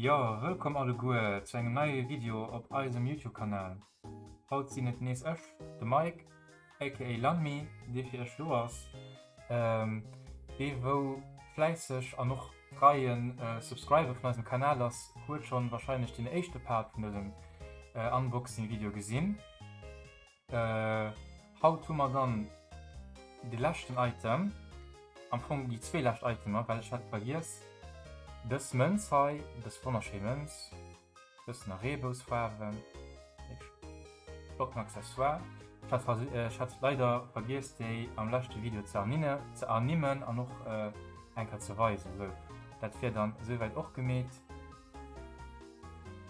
Jo, wëllkomm alleguer zu engem neie Video op eisem Youtube Kanal. Haut sinn et nees ech, de Mike, aka Lanmi, dee fir iech do ass. Dee wou fläisseg an och treien Subscriber vun eisem Kanal ass, huet schonn wahrscheinlech den éischte Part vun dësem Unboxing Video gesinn. Haut hu mer dann de leschten Item, am Fong déi zwee lescht Itemer, well ech hat vergiess dës Mënz hei, dës wonnerschéi Mënz, bëssen a Reebousfaarwen, flotten Accessoire. Ech hat, ech hat leider vergiess déi am leschte Video ze ernimmen, ze ernimmen an och eng Kéier ze weisen. Sou, dat wier dann esouwäit och gemeet.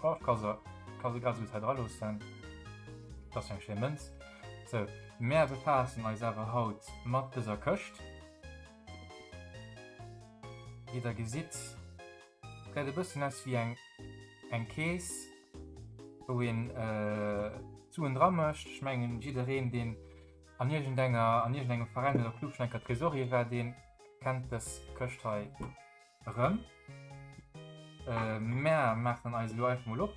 Oh, ech ka se, ka se grad esou gutt hei dra loossen. Dat ass eng schéi Mënz. Sou, mär befaassen eis awer haut mat dëser Këscht. Wéi der gesitt, gesäit e bëssen aus wéi eng eng Kees, wou een d'Suen dra mécht. Ech mengen, jiddereen, deen an iergendenger, an iergendengem Veräin oder Club schonn eng Kéier Tresorier war, dee kennt dës Këscht hei. Erëm. Mär maachen eis elo einfach mol op.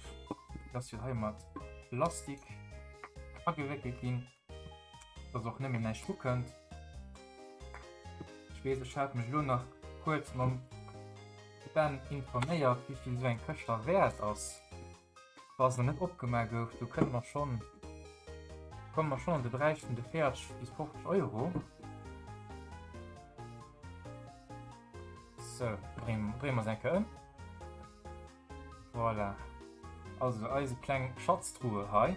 Dat ass jo hei mat Plastik agewéckelt ginn, dass och nëmmen näischt rukënnt. Ech weess, ech hat mech elo nach kuerz mam Ben informéiert, wéi vill esou eng Këscht da wäert ass, wa se nach net opgemaach gouf. Do kënne mer schonn, komme mer schonn an de Beräich vun de 40 bis 50 Euro. So, dréinen wir se eng Kéier ëm. Voilà. Also eise kleng Schatztruhe hei.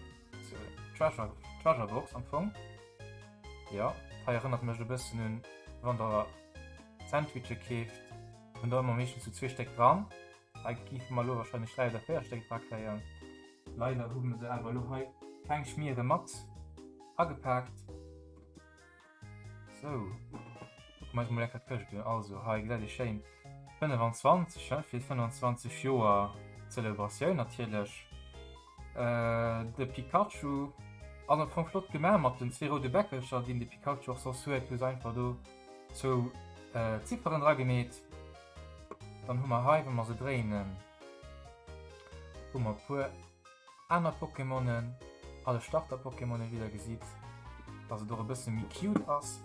So, Treasure, Treasure Box am Fong. Ja, hei erënnert mech e bëssen un, wann der Sandwiche keeft, hunn der ëmmer meeschtens sou zwee Stéck dran. Hei géife mer elo wahrscheinlech 3 oder 4 Stéck dra kréien. Leider hu se awer elo hei keng Schmiere mat agepaakt. Sou, kucke mer eis mol lecker d'Këscht un. Also hei gesäit ee schéin 25, he, fir 25 Joer Zelebratioun natierlech. De Pikachu ass am Fong flott gemaach mat den zwee roude Bäckelcher, deen de Pikachu och soss huet, hu se einfach do zwou Zifferen dra gemeet. Dann hu mer hei, wa mer se dréinen, hu mer e puer Aner Pokémonen, alle Starter-Pokémonen wéi der gesitt, dass et och e bësse méi cute ass.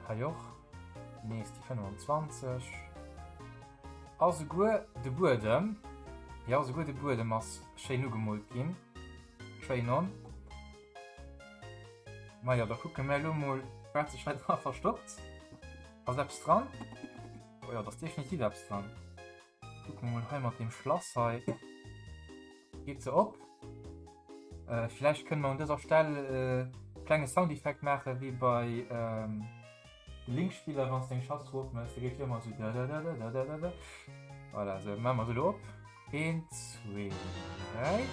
Hei och nees déi 25. A souguer de Buedem, jo souguer de Buedem ass schéin ugemoolt ginn. Train on. Majo, da kucke mir elo mol wat sech hei dra verstoppt. Ass eppes dran? Oh jo, da ass definitiv eppes dran. Kucke mer mol hei mat deem Schlass hei. Geet se op? Äh, vläicht kënne mer un dëser Stell e klenge Soundeffekt maache wéi bei ähm, de Link-Spiller, wann s de eng Schatztruh opmëss, da geet jo ëmmer esou dadadadadadada. Voilà, sou, maache mer se elo op. Eent, zwee, dräi.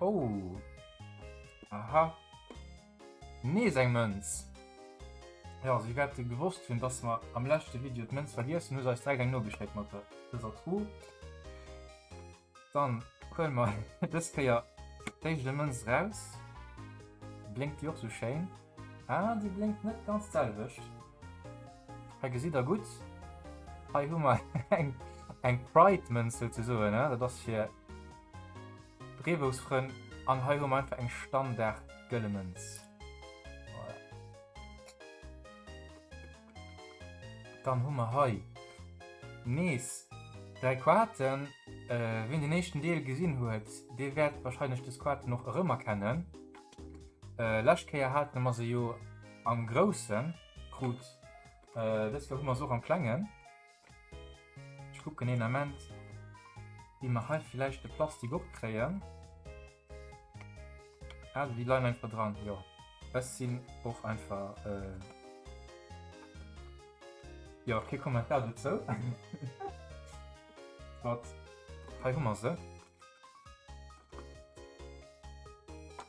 Oh! Aha. Nees eng Mënz! Jo, si wäerte gewosst hunn, dass mer am leschte Video d'Mënz vergiess hunn, hu se eis direkt eng nogeschéckt mat dëser Truh. Dann huele mer dës Kéier d'éischt eng Mënz eraus. Blénkt déi och sou schéin? Ah, déi blénkt net ganz d'selwecht. Hei gesitt der gutt, hei hu mer eng, eng Pride-Mënz souzesoen, dat ass fir. Reebousfrënn an hei hu mer einfach eng Standard gëlle Mënz. Voilà. Dann hu mer hei nees 3 Quarten. Äh, wien den éischten Deel gesinn huet, dee wäert wahrscheinlech des Quarten och erëmerkennen. Äh, lescht Kéier hate mer se jo am Groussen krut. Äh, dës Kéier hu mer se och am Klengen. Ech kucken een Ament, wéi mer hei villäicht de Plastik opkréien. Ah, déi leien einfach dran, jo. Ech sinn och einfach... Äh... Jo, kee Kommentar dozou. Wat? Hei hu mer se.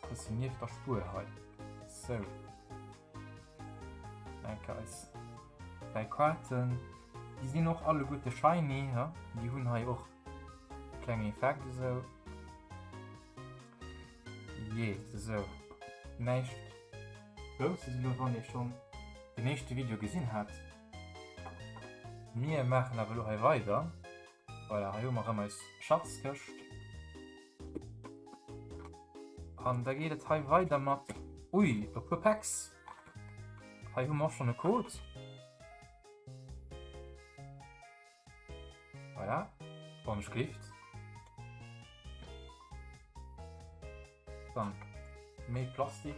Bëssen nieft der Spuer hei. Sou. Enke eis 3 Kaarten. Déi sinn och alleguerte shiny, ha? Déi hunn hei och klengen Effekt esou. Jee, esou. Näischt Grousses elo, wann ee schonn den éischte Video gesinn hat. Mir maachen awer elo hei weider. Voilà, hei hu mer erëm eis Schatzkëscht. An da geet et hei weider mat, ui, e puer Packs. Hei hu mer och schonn e Code. Voilà, wann ech gelift. Dann méi Plastik.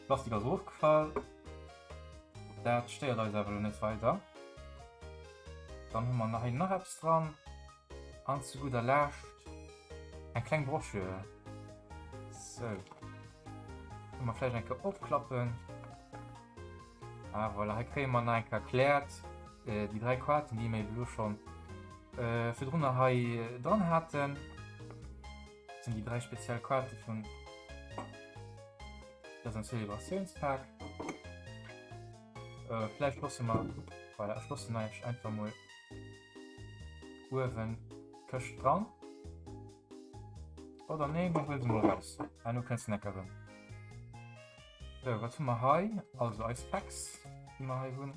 Plastik ass ofgefall. Dat stéiert eis awer elo net weider. Dann hu mer nach hei nach eppes dran. An zu gudder Lescht eng kleng Broschür. Sou. Kënne mer vläicht eng Kéier opklappen. Ah voilà, hei kréie mer nach eng Kéier erkläert, déi 3 Quarten, déi mer eben elo schonn virdrunner hei dran haten. Dat sinn déi 3 speziell Quarte vun dësem Celebratiounspak. Vläicht loosse mer, voilà, ech loossen eis einfach mol uewen d'Këscht dran. Oder nee, mer huele se mol raus. Ah, nu kënnt se necker erëm. Sou, wat hu mer hei? Also eis Packs, déi mer hei hunn.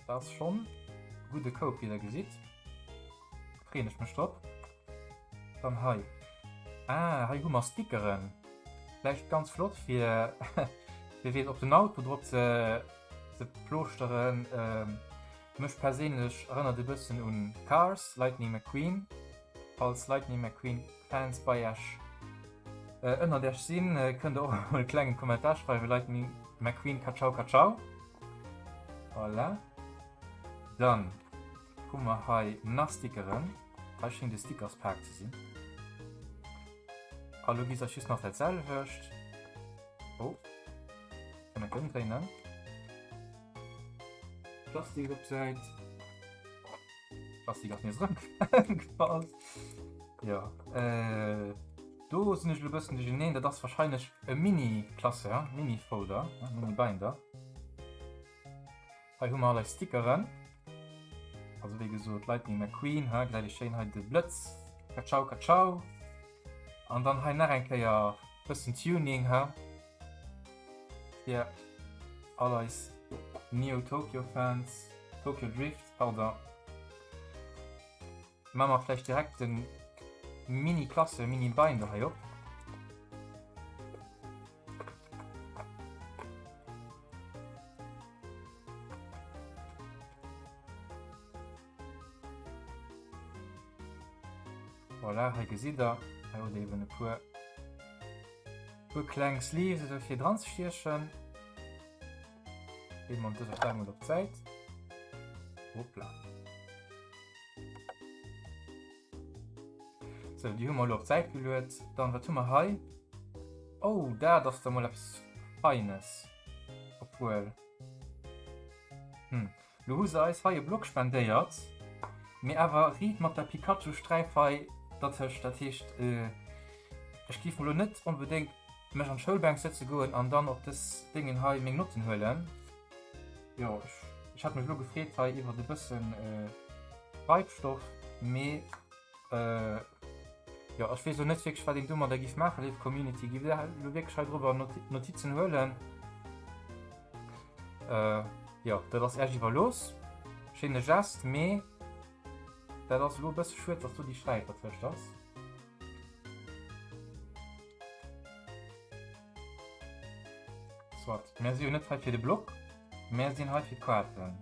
Dat ass schonn e gudde Koup, wéi der gesitt. Freeën ech mech drop. Dann hei. Ah, hei hu mer Stickeren. Vläicht ganz flott fir, wie weess, op den Auto drop ze, ze plooschteren. Ähm, mech perséinlech erënnert e bëssen un Cars, Lightning McQueen. Falls Lightning McQueen Fans bei Iech ënnert Iech sinn, kënnt der och emol e klengen Kommentar schreiwen, Lightning McQueen Katschau Katschau. Voilà. Dann hu mer hei nach Stickeren. Hei schéngt e Stickerspak ze sinn. A lo gi se just nach dat selwecht. Oh. Kann ik ëmdréinen. Plastik op d'Säit. Plastik ass nees erëmgefall. Jo, äh, do sinn ech elo e bëssen duercherneen. Dat ass wahrscheinlech e Mini-Klasseur, Mini-Folder, Mini-Binder. Hei hu mer all eis Stickeren. Also wéi gesot, Lightning McQueen, ha, gesäit ee schéin hei de Blëtz. Katschau, katschau. An dann hei nach eng Kéier bëssen Tuning, ha. Fir all eis Neo Tokyo Fans, Tokyo Drift, pardon. Maache mer vläicht direkt den Mini Klasse, Mini Binder hei op. Voilà, hei gesitt der, hei hutt der eben e puer, puer kleng Sleeves esou fir dran ze stiechen. Leeë mer dës och gleich mol op d'Säit. Hoppla. Sou, déi hu mer elo op d'Säit geluet. Dann, wat hu mer hei? Oh, dat ass da mol eppes Feines. Obwuel, hm, Lo hu se eis hei e Blog spendéiert, mee awer riit mat der Pikachu-Sträif hei dertëscht. Dat heescht, ech géif mol lo net onbedéngt mech an d'Schoulbänk sëtze goen an dann op dës Déngen hei meng Notten huelen. Jo, ech hat mech lo gefreet hei iwwert e bëssen Schreibstoff, mee jo, ech weess lo net wierklech, wat een domadder giff maachen, léif Community. Giff der lo wierklech hei driwwer Notizen huelen? Äh, jo, dat ass Äech iwwerlooss. Schéine Gest, mee. Dat ass elo e bësse schued, dass do déi Schräif dertëscht ass. Soit, mär si jo net hei fir de Block, mär sinn hei fir d'Kaarten.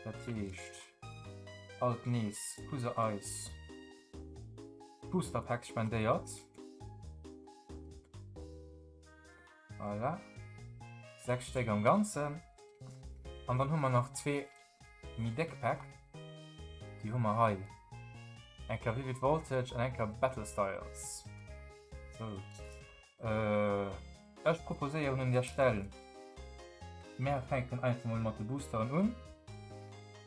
Dat heescht, alt nees hu se eis Booster Packs spendéiert. Voilà. 6 Stéck am Ganzen. An dann hu mer nach zwee méi déck Päck. Déi hu mer hei. Eng Kéier Vivid Voltage an eng Kéier Battle Styles. Sou. Äh, ech proposéieren un der Stell, mär fänken einfach mol mat de Boosteren un,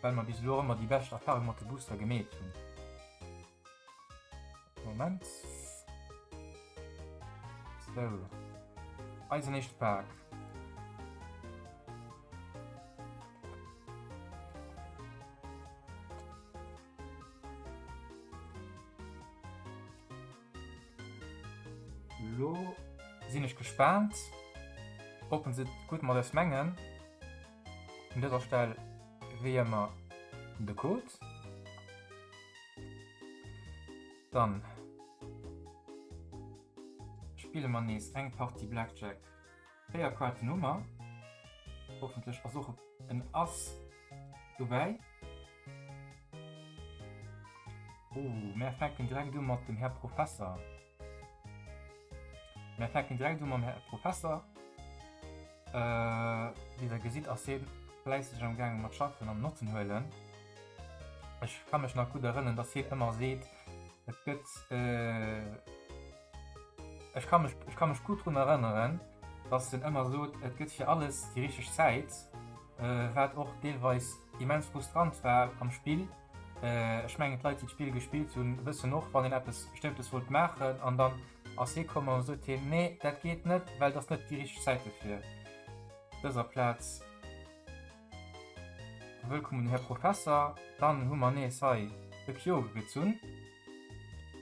well mer bis elo ëmmer déi bescht Erfahrung mat de Booster gemeet hunn. Moment. Sou. Eisen éischte Pak. Lo sinn ech gespaant, ob se et gutt mat eis mengen. Un dëser Stell wéi ëmmer de Code. Dann spille mer nees eng Partie Blackjack. 4 Kaarten hu mer. Hoffentlech ass och en Ass dobäi. Oh, mär fänken direkt u mat dem Här Professer. Mär fänken direkt u mam Här Professer. Äh, wéi der gesitt ass hien fläisseg am gaange mat schaffen an Notten huelen. Ech ka mech nach gutt erënneren, dass hien ëmmer seet, et gëtt äh, ech ka mech, ech ka mech gutt drun erënneren, dass en ëmmer sot, et gëtt fir alles déi richteg Zäit, äh, wat och deelweis immens frustrant war am Spill. Äh, ech mengen d'Leit, déi d'Spill gespillt hunn, wëssen och, wann een eppes Bestëmmtes wollt maachen an dann ass hie komm an sot hien, nee, dat geet net, well et ass net déi richteg Zäit dofir. Dëser Plaz wëllkomm un den Här Professer. Dann hu mer nees hei de Kyogre gezunn.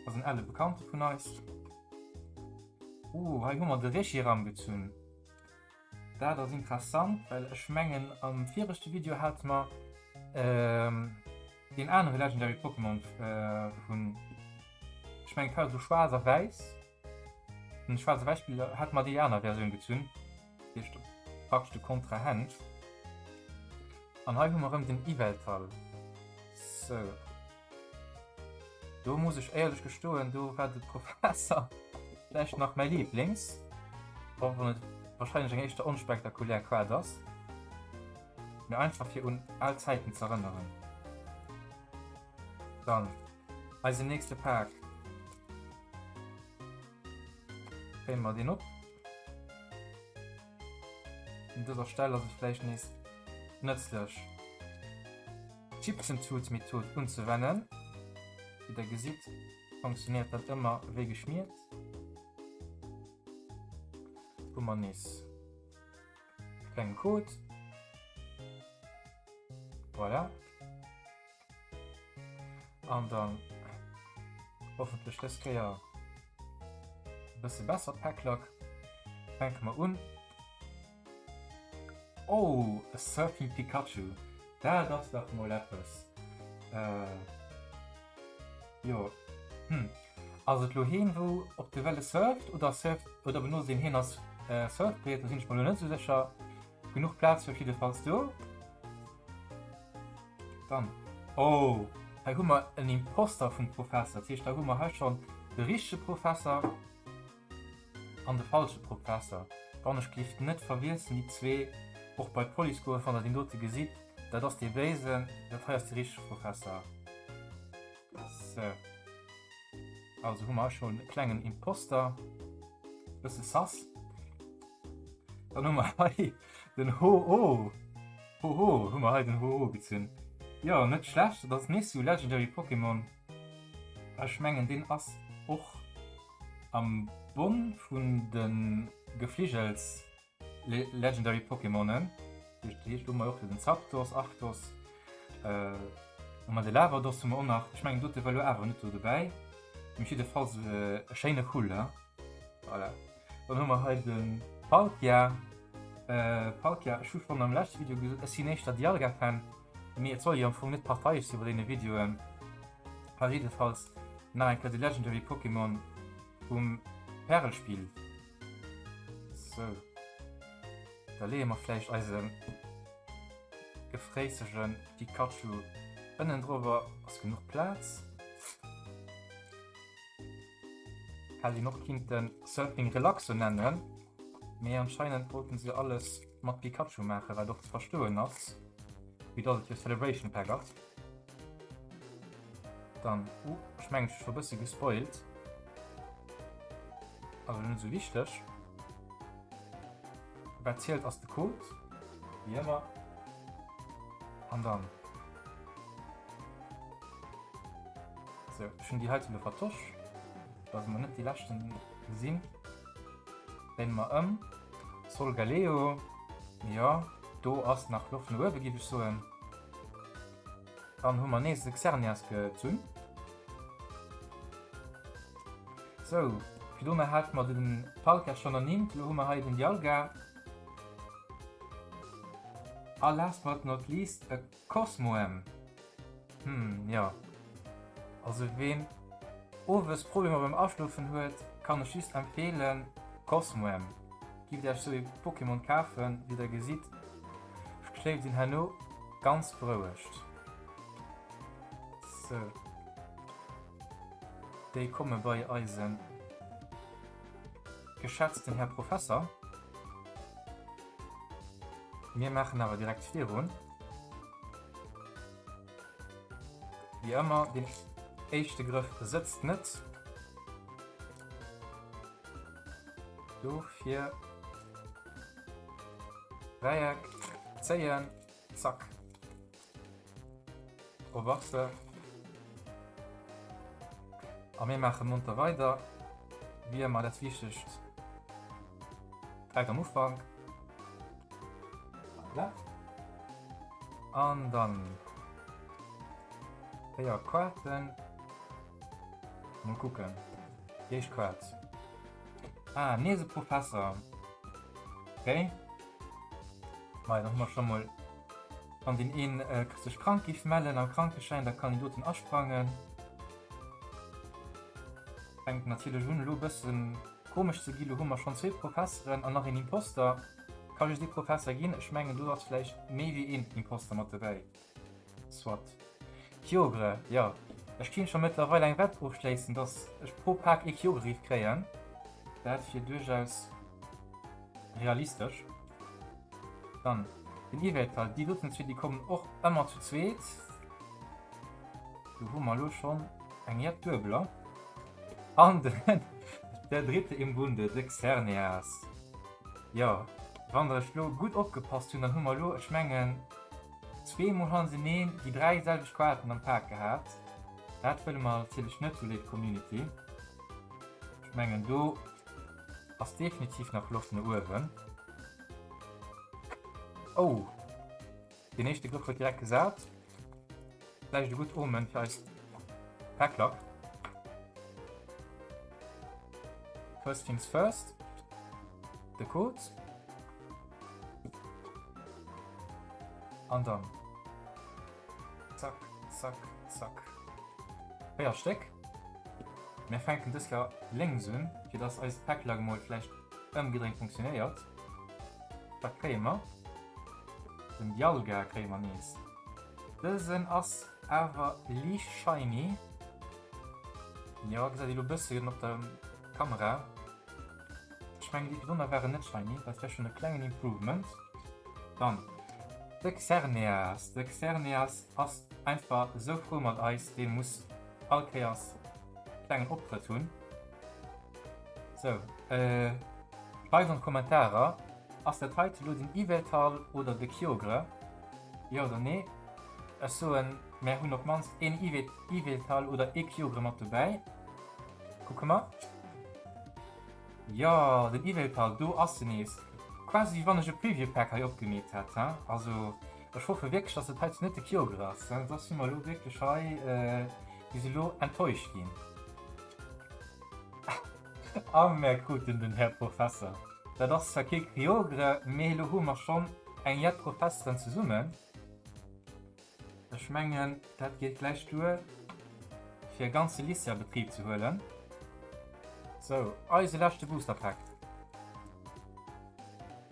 Ass en ale Bekannte vun eis. Uh, hei hu mer de Reshiram gezunn. Dat ass interessant, well ech mengen am viregte Video hate mer ähm, deen anere Legendary Pokémon äh, vun ech mengen et war esou schwaarz a wäiss. Den schwaarz a wäiss Spiller hat mer déi aner Versioun gezunn. Dat heescht praktesch de Kontrahent. An hei hu mer erëm den Yveltal. Sou. Do muss ech éierlech gestoen, do war de Professer vläicht nach mäi Lieblings, och wann et wahrscheinlech eng éischter onspektakulär Quad ass, mee einfach fir un al Zäiten ze erënneren. Dann eisen nächste Pak. Kréie mer deen op? Un dëser Stell ass et vläicht nees nëtzlech, d'Chipsentut-Method unzewennen. Wéi der gesitt, funktionéiert dat ëmmer wéi geschmiert. Hu mer nees e klenge Code. Voilà. An dann hoffentlech dës Kéier e bësse besser Packluck. Fänke mer un. Oh, e Surfing Pikachu. Dat ass dach mol eppes. Äh, jo. Hm. Ass et lo heen, wou op de Welle surft oder surft oder benotzt een heen als äh, Surfbriet? Do sinn ech mer lo net sou sécher. Genuch Plaz fir jiddefalls do. Dann, oh, hei hu mer en Imposter vum Professer. Dat heescht, da hu mer hei schonn de richtege Professer an de falsche Professer. Wann ech géif net verwiesselen, déi zwee, och bei d'Police goen, wann der deen dote gesitt, dat ass dee Béisen, dat hei ass de richtege Professer. Sou, also hu mer hei schonn e klengen Imposter, bësse sass. Dann hu mer hei den Ho-Oh. Ho-Oh, hu mer hei den Ho-Oh gezunn. Jo, net schlecht. Dat ass nees sou Legendary Pokémon. Ech mengen deen ass och am Bonn vun de Gefligels Legendary Pokémonen. Dat heescht, do hu mer och den Zapdos, Arctos, hu mer de Lavados hu mer och nach. Ech mengen dote war lo awer net do dobäi. Mee jiddefalls e schéine Vull, he? Voilà. Dann hu mer hei de Palkia. Äh, Palkia, ech hu schonn am leschte Video gesot, ech sinn éischter Dialga-Fan, mee et soll jo am Fong net parteiesch si bei deene Videoen. A jiddefalls nach eng Kéier de Legendary Pokémon vum Pärelspill. Sou. Da leeë mer vläicht eise gefréissege Pikachu ënnen drobber. Ass genuch Plaz. Hätt een och kinnten Surfing Relaxo nennen, mee anscheinend wollten se alles mat Pikachu maachen, wat och ze verstoen ass, vue dass et jo Celebration Pack ass. Dann, uh, ech mengen ech hu scho bësse gespoilt. Ass elo net esou wichteg. Wat zielt ass de Code, wéi ëmmer. An dann. Sou, ech hunn déi heite lo vertosch, dass mer net déi leschten gesinn. Dréine mer ëm. Solgaleo, jo, do ass nach Loft no uewe, géif ech soen. Dann hu mer nees de Xerneas gezunn. Sou, virdrun hate mer den Palkia schonn ernimmt, elo hu mer hei den Dialga. A last but not least e Cosmoem. Hm, jo. Also ween owes Problemer beim Aschlofen huet, kann ech just empfehlen, Cosmoem. Gift iech sou ee Pokémon kafen, wéi der gesitt schléift een herno ganz berouegt. Sou, déi komme bei eise geschätzten Här Professer. Mir maachen awer direkt virun. Wéi ëmmer, den éischte Grëff sëtzt net. Dofir Dräieck zéien, zack. Op ass se. A mir maache monter weider. Wéi ëmmer dat Wichtegst direkt am Ufank. Voilà. An dann 4 Quarten. Mol kucken. Déi éischt Quart. Ah, nees e Professer. Okay. Mei, dann hu mer scho mol. Wann deen een äh, sech krank giff mellen am Krankeschäin, da kann deen doten asprangen. Fänkt natierlech un elo bëssen komesch ze ginn. Lo hu mer schonn zwee Professeren an nach een Imposter. Ka just ee Professer ginn. Ech mengen do ass vläicht méi wéi een Imposter mat dobäi. Soit. Kyogre, jo. Ech kinnt scho mëttlerweil eng Wett ofschléissen, dass ech pro Pak ee Kyogre géif kréien. Dat wier duerchaus realistesch. Dann den Yveltal, déi doten zwee, déi kommen och ëmmer zu zweet. Do hu mer elo schonn eng jett Duebeler. An den der Dritte im Bunde, de Xerneas. Jo, wann ech elo gutt opgepasst hunn, dann hu mer elo, ech mengen, zweemol hannerteneen déi 3 selwecht Kaarten am Pak gehat. Dat wëlle mer natierlech net, sou léif Community. Ech mengen, do ass definitiv nach Loft no uewen. Oh, den éischte Grëff huet direkt gesat. Vläicht e gutt Omen fir eist Backlog. First things first. De Code. An dann. Zack, zack, zack. 4 Stéck. Mir fänken dës Kéier lénks un, fir dass eist Päcklag mol vläicht ëmgedréint funktionéiert. Wat kréie mer? Den Dialga kréie mer nees. Dësen ass awer liicht shiny. Jo, gesäit ee lo bëssen op der Kamera. Ech mengen déi virdrunner waren net shiny, dat wär schon e klengen Improvement. Dann de Xerneas. De Xerneas ass einfach esou frou mat eis, dee muss all Kéiers klengen Optrëtt hunn. Sou, äh, schreift an d'Kommentarer, ass dat heite lo den Yveltal oder de Kyogre? Jo oder nee? Ech soen, mär hunn op d'mannst een Yveltal oder ee Kyogre mat dobäi. Kucke mer. Jo, den Yveltal, do ass en nees. Quasi wéi wann ech e Preview Pack hei opgemeet hätt, he? Also, ech hoffe wierklech, dass et heizou net de Kyogre ass, he? Soss si mer elo wierklech hei bis elo enttäuscht ginn. A mer kruten den Här Professer. Dat ass zwar kee Kyogre, mee elo hu mer schonn eng jett Professeren zesummen. Ech mengen, dat geet gläich duer. Fir e ganze Lycée a Betrib ze huelen. Sou, eise leschte Booster Pack.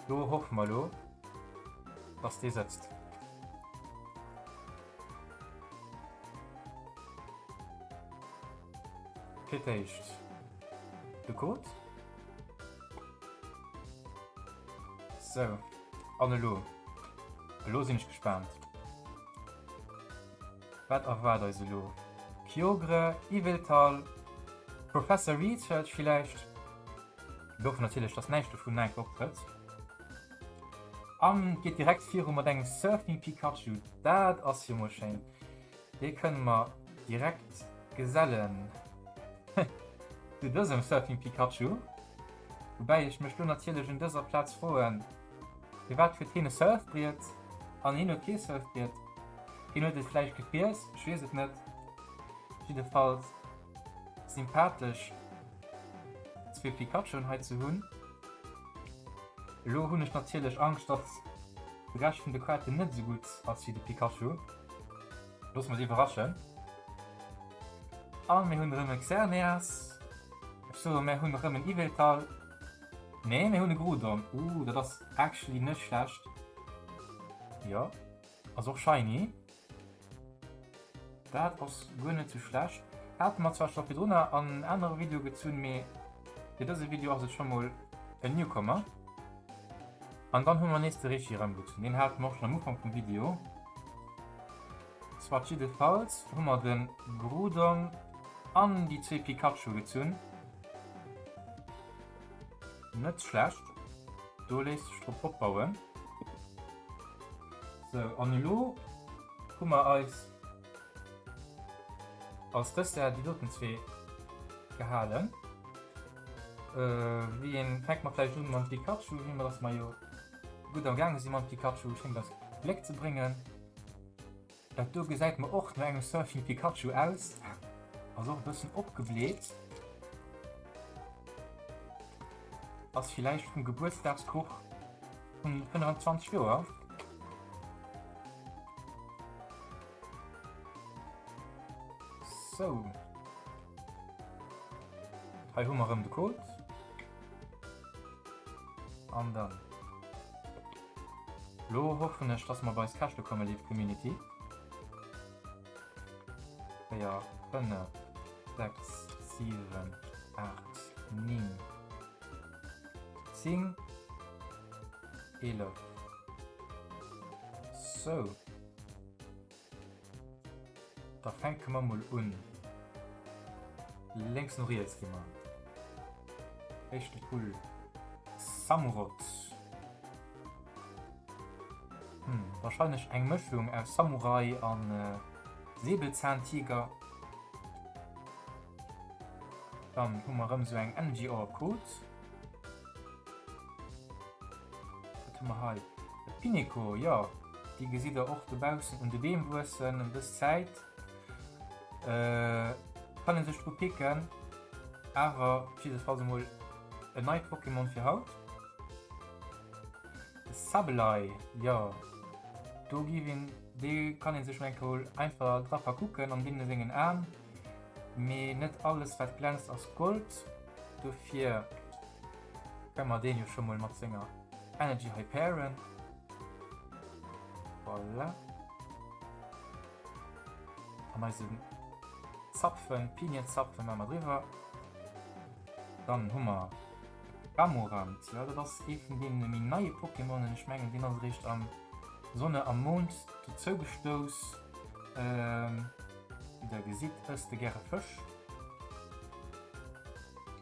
Do hoffe mer elo, dass dee sëtzt. Fir d'éischt de Code. Sou, an elo, elo sinn ech gespaant. Wat erwaart eis elo? Kyogre, Yveltal, Professor Research villäicht? Mir hoffen natierlech, dass näischt dovun enk optrëtt. An geet direkt viru mat engem Surfing Pikachu. Dat ass jo mol schéin. Dee kënne mer direkt gesellen zu dësem Surfing Pikachu. Woubäi ech mech do natierlech un dëser Plaz froen, Firwat huet hien e Surfbriet an hien huet kee Surfbriet? Hien huet et vläicht gefriess, ech weess et net. Jiddefalls sympathesch zwee Pikachuen hei ze hunn. Elo hunn ech natierlech Angscht, datt de Rescht vun de Kaarten net esou gutt ass wéi de Pikachu. Loosse mer eis iwwerraschen. A mir hunn erëm e Xerneas. Ech soe mir hunn erëm en Yveltal. Nee, mir hunn e Groudon. Uh, dat ass actually net schlecht. Jo, ass och shiny. Dat ass guer net sou schlecht. Hate mer zwar scho virdrunner an en anere Video gezunn, mee fir dëse Video ass et scho mol en Newcomer. An dann hu mer nees de Reshi erëmgezunn. Deen hate mer och schonn am Ufank vum Video. Soit, jiddefalls hu mer de Groudon an déi zwee Pikachu gezunn. Net schlecht. Do léisst sech drop opbauen. Sou, an elo hu mer eis als Dessert déi doten zwee gehalen. Wéi een fänke mer vläicht un mam Pikachu, wéi mer dass mer jo gutt am gaange si mam Pikachu, schéngt eis Gléck ze bréngen. Dat do gesäit mer och no engem Surfing Pikachu aus. Ass och e bëssen opgebläht. Ass villäicht vum Gebuertsdagskuch vun 25 Joer. Sou. Hei hu mer erëm de Code. An dann. Lo hoffen ech, dass mer bei eis Käschte kommen, léif Community. 4, 5, 6, 7, 8, 9, 10, 11. Sou. Da fänke mer mol un. Lénks no riets gi mer. Éischte Pull. Samurott. Hm, wahrscheinlech eng Mëschung aus Samurai an Säbelzahntiger. Dann hu mer erëm sou eng Energy Orb krut. Wat hu mer hei? E Pineco, jo, déi gesitt der och dobaussen un de Beem wuessen ëm dës Zäit. Kann ee sech dru picken, awer jiddefalls emol en neit Pokémon fir haut. De Sableye, jo, do giff een, dee kann ee sech mol eng Kéier einfach dra verkucken an deene sengen Aen. Mee net alles wat glänzt ass Gold, dofir kënne mer deen jo scho mol mat senger Energy hei pairen. Voilà. An eisen Zapfen, Pinienzapfen maache mer driwwer. Dann hu mer Gamorant, jo dat ass ee vun deene méi neie Pokémonen, ech mengen deen ass eréischt am Sonne a Mond dozou gestouss. Wéi der gesitt ësst e gäre Fësch.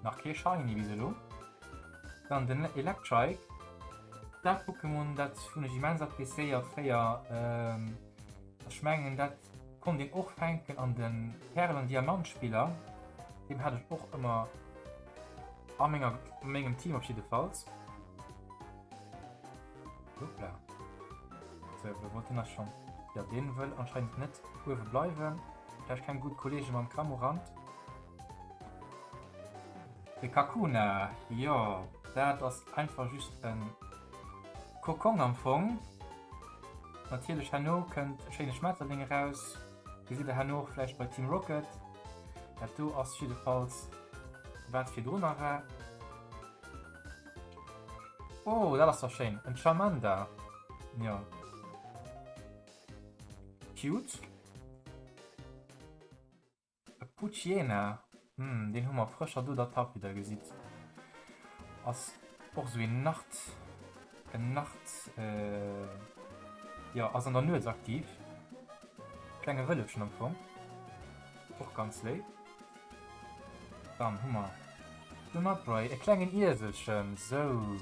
Nach kee Shiny bis elo. Dann den Electrike. Dat Pokémon dat hunn ech immens appreciéiert fréier. Ech mengen dat konnt een och fänken an de Perl an Diamant Spiller. Deem hat ech och ëmmer a menger mengem Team op jiddefalls. Hoppla. Sou, wou wollt deen eis schonn? Jo, deen wëll anscheinend net uewe bleiwen. Vläicht keng gutt Kollege mam Cramorant. De Kakuna, jo, dat ass einfach just e Kokong am Fong. Natierlech herno kënnt e schéine Schmetterling eraus. Gesitt der herno och vläicht bei Team Rocket. Dat do ass jiddefalls wat virdrunner war. Oh, dat ass doch schéin. En Charmander. Ja. Cute. E Poochyena. Hm, deen hu mer frësch do der Tap, wéi der gesitt. Ass och sou een Nacht, en Nacht, äh, jo, ass an der Nuets aktiv. Klenge Wëllefchen am Fong. Och ganz léif. Dann hu mer de Mudbray, e klengen Ieselchen, sou.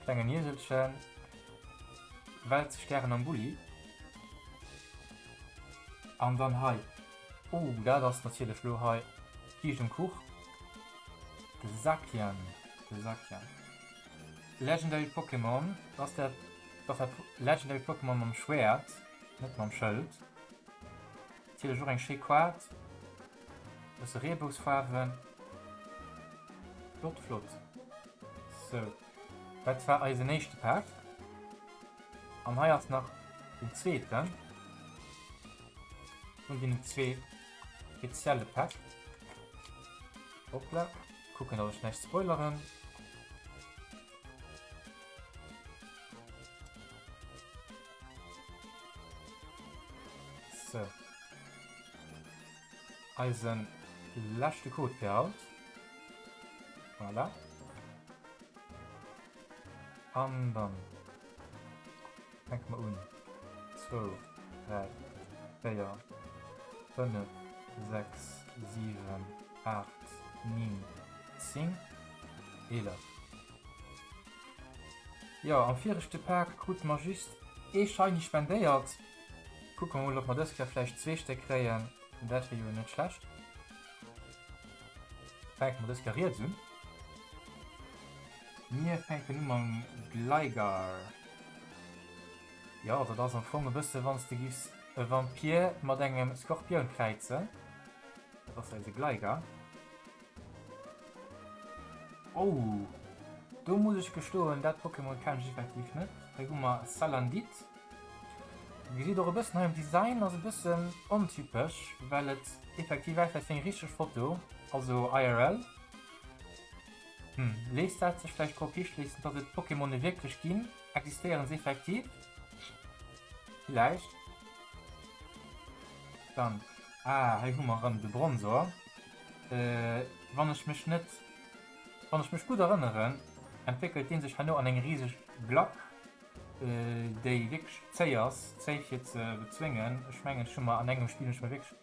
Klengen Ieselchen. Wälzt sech gären am Bulli. An dann hei, oh dat ass natierlech lo hei d'Kiischt um Kuch, de Zacian, de Zacian. Legendary Pokémon, dat ass dat, dat ass dat Legendary Pokémon mam Schwäert, net mam Schëld. Natierlech och eng schéi Kaart, bësse Reebousfaarwen. Flott, flott. Sou, dat war eisen éischte Pak. An hei ass nach den zweeten vun den zwee spezielle Päck. Hoppla, kucken, dass ech näischt spoileren. So. Eisen leschte Code fir haut. Voilà. An dann fänke mer un. 2, 3, 4, 5, 6, 7, 8, 9, 10, 11. Jo, am viregte Pak krute mer just ee Shiny spendéiert. Kucke mer mol, ob mer dës Kéier vläicht zwee Stéck kréien. Dat wier jo net schlecht. Fänke mer dës Kéier riets un. Mir fänken u mam Gligar. Jo, dat ass am Fong e bësse wann s de giffs e Vampir mat engem Skorpioun kräizen. Dat ass eise Gligar. Oh, do muss ech gestoen, dat Pokémon kennen ech effektiv net. Hei hu mer Salandit. Gesitt och e bëssen hei am Design, ass e bëssen ontypesch, well et effektiv ausgesäit wéi eng richteg Foto, also IRL. Hm, léisst dat sech vläicht drop hischléissen, dass et Pokémone wierklech ginn? Existéieren se effektiv? Villäicht. Dann, ah, hei hu mer erëm de Bronzor. Wann ech mech net, wann ech mech gutt erënneren, entwéckelt dee sech herno an eng riseg Glack, déi wierklech zéi ass, zéi fir ze bezwéngen. Ech mengen, ech hu mer an engem Spill hunn ech mer wierklech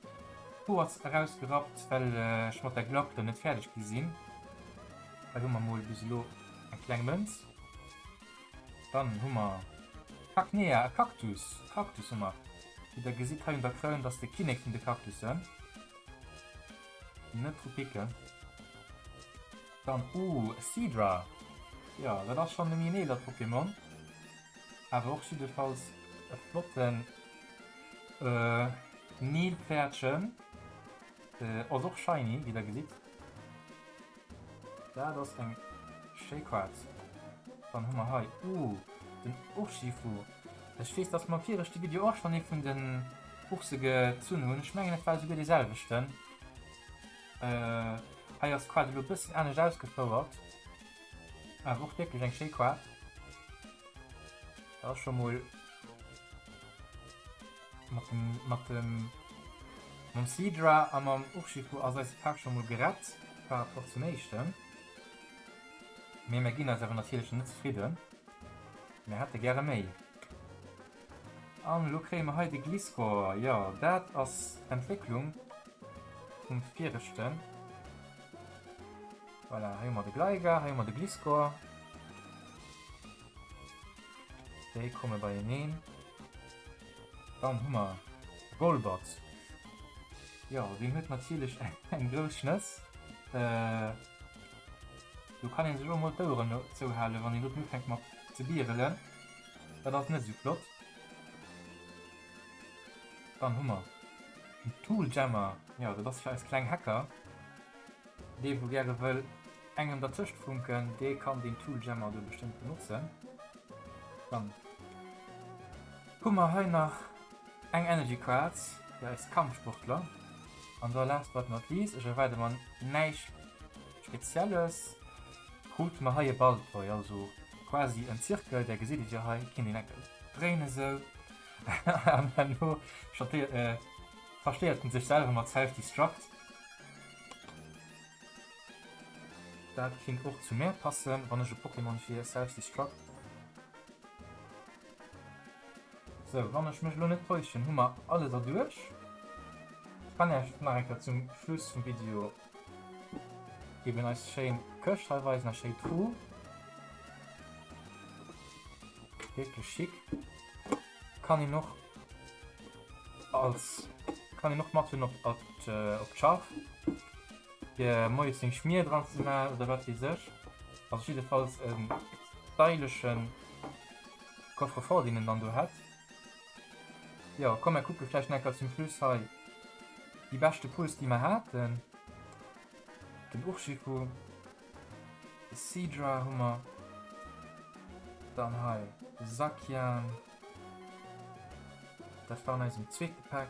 d'Hoer erausgerappt, well ech mat der Glack do net fäerdeg gi sinn. Hei hu mer mol bis elo eng kleng Mënz. Dann hu mer Cacnea, e Kaktus, e Kaktus hu mer. Wéi der gesitt hei un der Kroun, dat ass de Kinnek vun de Kaktussen. Net dru picken. Dann, uh, e Seadra. Jo, dat ass schonn e méi en eelert Pokémon. Awer och jiddefalls e flotten Nilpfäerdchen. Ass och shiny, wéi der gesitt. Dat ass eng schéi Kaart. Dann hu mer hei, uh, den Urshifu. Ech weess, dass mer am viregte Video och schonn ee vun den Urse gezunn hunn. Ech mengen, et war esouguer dee selwechten. Hei ass d'Kaart elo e bëssen anescht ausgefouert. Awer och wierklech eng schéi Kaart. Dat ass scho mol mat dem, mat dem, mam Seadra a mam Urshifu ass eise Pak scho mol gerett par rapport zum éischten. Mee mir ginn eis awer natierlech net zefridden. Mir hätte gäre méi. An elo kréie mer hei de Gliscor. Jo, dat ass d'Entwécklung vum viregten. Voilà, hei hu mer de Gligar, hei hu mer de Gliscor. Déi komme beieneen. Dann hu mer Golbat. Jo, deen huet natierlech eng grouss Schnëss. Do kann een sech och mol d'Oueren zouhalen, wann een do ufänkt mat ze bierelen. Dat ass net esou flott. Dann hu mer den Tooljammer. Jo, dat ass fir eis kleng Hacker. Dee wou gäre wëll engem dertëscht funken, dee kann deen Tooljammer do bestëmmt benotzen. Dann hu mer hei nach eng Energy Quartz fir eis Kampfsportler. An da last but not least, ech erwaarde mer näischt Spezielles, krute mer hei e Baltoy, also quasi en Zirkel, där gesitt et jo hei, kinnt een enke dréinen esou an herno zerstéiert en sech selwer mat Self-Destruct. Dat kinnt och zu mär passen, wann ech e Pokémon wier, Self-Destruct. Sou, wann ech mech elo net täuschen, hu mer alles erduerch. Ech kann Iech nach eng Kéier zum Schluss vum Video eben eis schéin Këscht hei weisen, eis schéi Truh. Wierklech chic. Kann een och als, kann een och mathuelen op, op, op d'Schaff, fir moies seng Schmier dran ze maachen oder wat weess ech. Ass jiddefalls e styleschen Coffre-fort deen en dann do hätt. Jo, komm mer kucke vläicht nach eng Kéier zum Schluss hei déi beschte Pulls déi mer haten. Den Urshifu, de Seadra hu mer, dann hei de Zacian, dat war an eisem zweete Pack.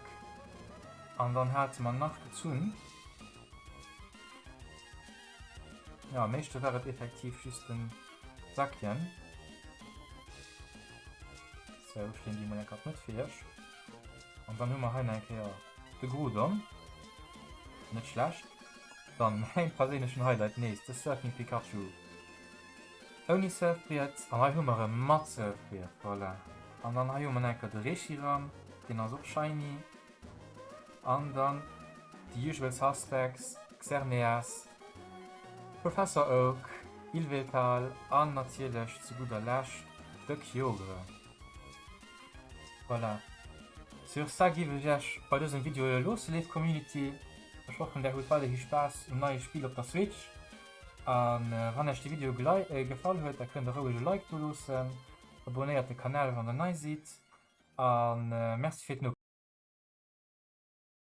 An dann hate mer nach gezunn, jo am éischte war et effektiv just den Zacian. Sou, ech leeën déi mol eng Kéier net fir iech. An dann hu mer hei nach eng Kéier de Groudon. Net schlecht. Dann mäin perséinlechen Highlight nees, de Surfing Pikachu ouni Surfbriet. An hei hu mer e mat Surfbriet, voilà. An dann hei hu mer nach eng Kéier de Reshiram, deen ass och shiny. An dann the usual suspects, Xerneas, Professor Oak, Yveltal an natierlech zu gudder Lescht de Kyogre. Voilà. Sur ça giff ech iech bei dësem Video elo loosse léif Community. Ech hoffen där hutt weiderhi Spaass um neie Spill op der Switch. An wann iech de Video gefall huet, da kënnt der roueg e Like do loossen. Abonnéiert de Kanal wann der nei sidd. An Merci fir d'Nokucken.